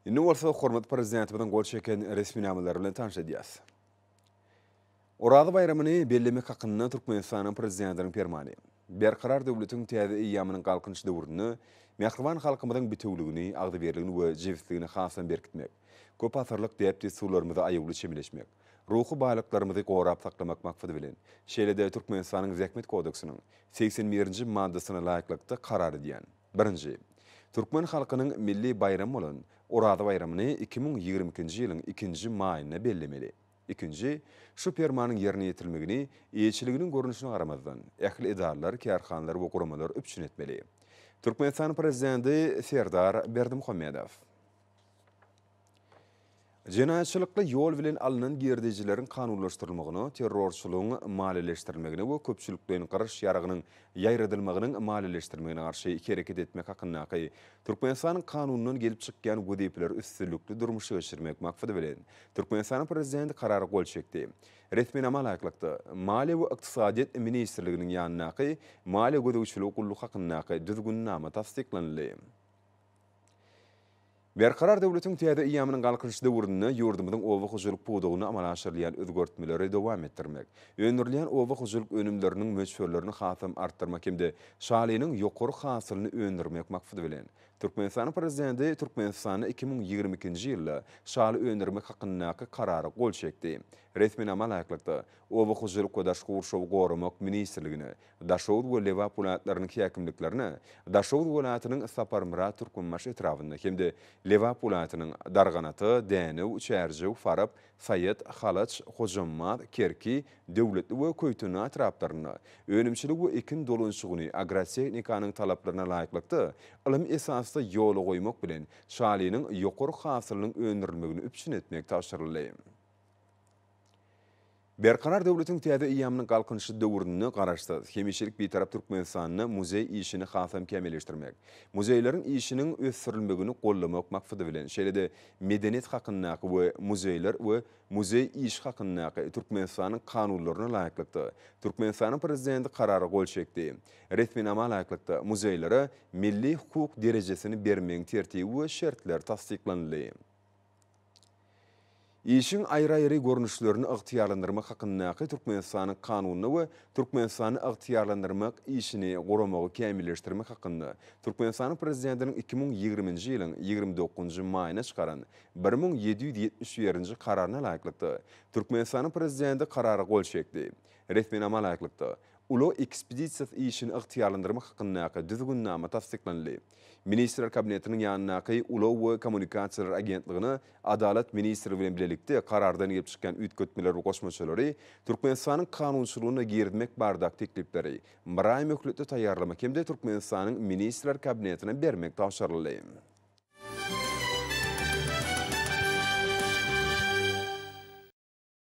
Indi bolsa hormatly Prezidentimiziň gol çeken resminamalary bilen tanyş edýäris. Oraza baýramyny bellemek hakynda Türkmenistanyň Prezidentiniň Permany. Berkarar döwletiň täze eýýamynyň Galkynyş döwründe mähriban halkymyzyň bitewüligini, agzybirligini we jebisligini hasam berkitmek, köpasyrlyk däp-dessurlarymyza aýawly çemeleşmek, ruhy baýlyklarymyzy gorap saklamak maksady bilen, şeýle-de Türkmenistanyň Zähmet kodeksiniň segsen birinji maddasyna laýyklykda karar edýän. Birinji. Türkmen halkynyň milli baýramy bolan Oraza baýramyny 2022-nji ýylyň ikinji maýynda bellemeli. Ikinji. Şu Permanyň ýerine ýetirilmegini eýeçiliginiň görnüşine garamazdan, ähli edaralar, kärhanalar we guramalar üpjün etmeli. Türkmenistanyň Prezidenti Serdar Berdimuhamedow. Jenaýatçylykly ýol bilen alnan girdejileriň kanunlaşdyrylmagyna, terrorçylygyň maliýeleşdirilmegine we köpçülikleýin gyryş ýaragynyň ýaýradylmagynyň maliýeleşdirilmegine garşy hereket etmek hakyndaky Türkmenistanyň Kanunyndan gelip çykýan wezipeleri üstünlikli durmuşa geçirmek maksady bilen, Türkmenistanyň Prezidenti Karara gol çekdi. Resminama laýyklykda, Maliýe we ykdysadyýet ministrliginiň ýanyndaky Maliýe gözegçiligi gullugy hakyndaky Düzgünnama tassyklanyldy. Berkarar döwletiň täze eýýamynyň Galkynyş döwründe ýurdumyzyň oba hojalyk pudagynda amala aşyrylýan özgertmeleri dowam etdirmek, öndürilýän oba hojalyk önümleriniň möçberlerini hasam artdyrmak hem-de şalynyň ýokary hasylyny öndürmek maksady bilen, Türkmenistanyň Prezidenti Türkmenistanda 2022-nji ýylda şaly öndürmek hakyndaky Karara gol çekdi. Resminama laýyklykda, Oba hojalyk we daşky gurşawy goramak ministrligine, Daşoguz we Lebap welaýatlarynyň häkimliklerine, Daşoguz welaýatynyň Saparmyrat Türkmenbaşy etrabynda hem-de Lebap welaýatynyň Darganata, Dänew, Çärjew, Farap, Saýat, Halaç, Hojambaz, Kerki, Döwletli we Köýtendag etraplarynda önümçiligi we ekin dolanyşygyny agrotehnikanyň talaplaryna laýyklykda ylym esasda ýola goýmak bilen, şalynyň ýokary hasylynyň öndürilmegini üpjün etmek tabşyryldy. Berkarar döwletiň täze eýýamynyň Galkynyşy döwründe Garaşsyz, hemişelik Bitarap Türkmenistanda muzeý işini hasam kämilleşdirmek, muzeýleriň işiniň ösdürilmegini goldamak maksady bilen, şeýle-de Medeniýet hakyndaky we Muzeýler we muzeý işi hakyndaky Türkmenistanyň Kanunlaryna laýyklykda, Türkmenistanyň Prezidenti Karara gol çekdi. Resminama laýyklykda, muzeýlere milli hukuk derejesini bermegiň tertibi we şertleri tassyklanyldy. Işiň aýry-aýry görnüşlerini ygtyýarlandyrmak hakyndaky Türkmenistanyň Kanunyna we Türkmenistanda ygtyýarlandyrmak işini guramagy kämilleşdirmek hakynda Türkmenistanyň Prezidentiniň 2020-nji ýylyň 29-njy maýynda çykaran 1771-nji Kararyna laýyklykda, Türkmenistanyň Prezidenti Karara gol çekdi. Resminama laýyklykda, Ulag ekspedisiýasy işini ygtyýarlandyrmak hakyndaky Düzgünnama tassyklanyldy. Ministrler Kabinetiniň ýanyndaky Ulag we kommunikasiýalar agentligine Adalat ministrligi bilen bilelikde Karardan gelip çykýan üýtgetmeleri we goşmaçalary Türkmenistanyň kanunçylygyna girizmek baradaky teklipleri bir aý möhletde taýýarlamak hem-de Türkmenistanyň Ministrler Kabinetine bermek tabşyryldy.